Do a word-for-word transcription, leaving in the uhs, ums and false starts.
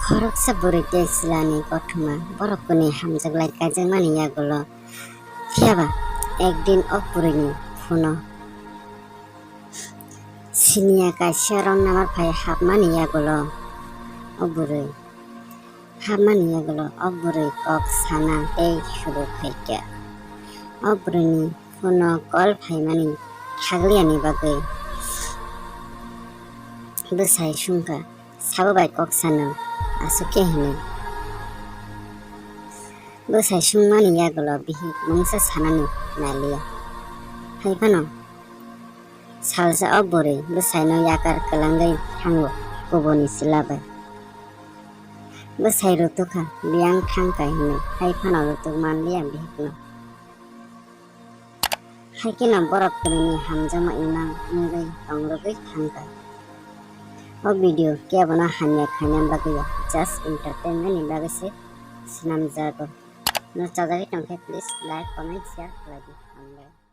Khoroksa bwrwi tei chwlani kothoma borok kwnwi hamjaklai kaijakmani yagulo. Phiyaba ekdin o bwrwini phono siniya kaisa wrong number phai hapmani yagulo o bwrwi. Hapmani yagulo o bwrwi kok sana tei suru phaikha. O bwrwini phono call phaimani khakliyani bagwi bwsai sungkha, sabo bai kok sanw aswk khe hinwi. Bwsai sungmani yagulo bihik mungsa sanani naliya. Hai phano salsa o bwrwi bwsaino yakar kwlangwi thango kubuni chwla bai. Bwsai rutukha biyang thangkha hinwi hai phano rutuk manliya bihikno. Hai kheno borok kwnwini hamjakma imang wngwi tongrwgwi thangkha. O video kebono hamya khaina bagwi ya, just entertainment ni bagwi se swnamjago. No chajagwi tongkhe please like, comment, share khlai di. Hambai.